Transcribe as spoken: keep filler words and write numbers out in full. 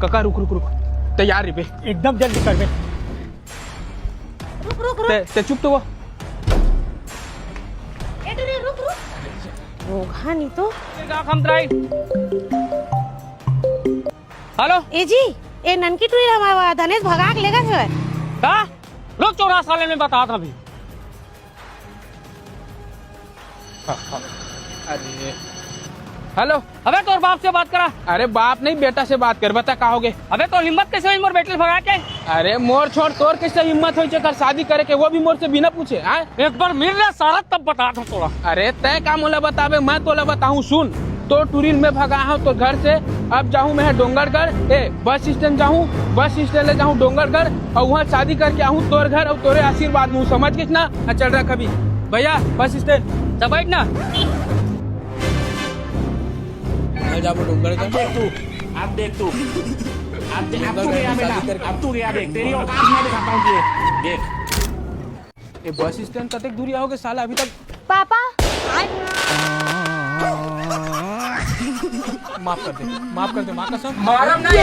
कका, रुक, रुक, रुक। तैयार रहिबे। एकदम जल्दी करबे। रुक, रुक, रुक। ते, ते चुप तो वो। ए, टुरी, रुक, रुक। रोगहा नहीं तो। का खमतराई? हेलो। ए जी, ए ननकी टुरी ला हमर धनेश भगा के लेगत हवय। का? लो चौरा साले में बतात हँव अभी। अरे। हेलो। अबे तोर बाप से बात करा। अरे बाप नहीं, बेटा से बात कर, बता का होगे। अबे तोर हिम्मत कइसे होइस मोर बेटी ल भगा के? अरे मोर छोड़, तोर कइसे हिम्मत होइस एकर शादी करे के, वो भी मोर से बिना पूछे, हाँ? एक बार मिल ले साला, तब बतात हँव तोला। अरे तैं का मोला बताबे, मैं तोला बताहूँ, सुन। तोर टुरी ल मैं भगाहूँ तोर घर से, अब जाहूँ मैं डोंगरगढ़, ए, बस स्टैंड जाहूँ, बस स्टैंड ले जाहूँ डोंगरगढ़, अउ उहाँ शादी करके आहूँ तोर घर, अउ तोरे आशीर्वाद में, समझ गेस ना? हाँ, चल रख अभी। भैया, बस स्टैंड। सब बैठ ना। मैं जाबो डोंगरगढ़। अब देख तू, अब देख तू, अब दे-, अब तू डोंगरगढ़ गया में बेटा, शादी करके अब तू गया, देख, तेरी औकात मैं दिखाता हूँ तुझे, देख। ए, बस स्टैंड कतेक दूरिहा होगे साला अभी तक? पापा। माफ कर दे, माफ कर दे, माँ कसम। मारम नहीं।